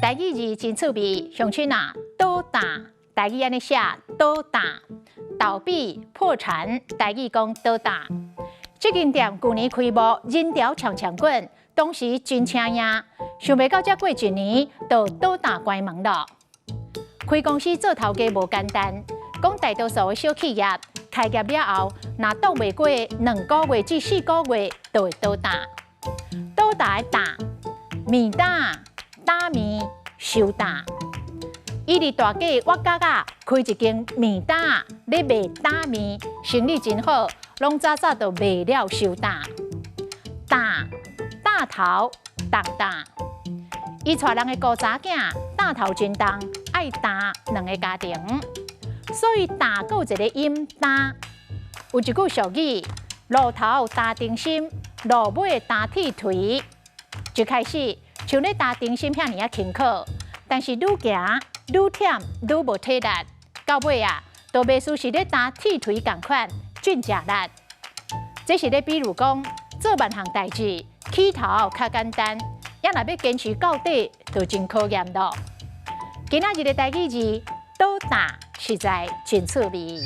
台語字真趣味，鄉親啊，倒彈，台語按呢寫，倒彈，倒閉破產，台語講倒彈。這間店舊年開幕，人潮搶搶滾，當時真請影，想袂到才過一年就倒彈關門了。開公司做頭家無簡單，講大多數的小企業開業了後，若擋袂過2個月至4個月，就會倒彈。倒彈的彈，麵擔、擔麵、收擔。伊佇大街挖角仔開一間麵擔，咧賣擔麵，生意真好，攏早早就賣了收擔。擔，擔頭，重擔。伊娶人的孤查囝，擔頭真重，愛擔兩个家庭，所以擔閣有一个音擔。有一句俗語：路頭擔燈芯，路尾擔鐵錘。一開始像咧擔燈芯遐爾仔輕巧，但是愈行愈忝，愈無體力，到尾啊，都袂輸是咧擔鐵錘仝款，真食力。這是咧比喻講，做萬項代誌，起頭較簡單，也若欲堅持到底，就真考驗咯。今仔日的台語字，倒彈，實在真趣味。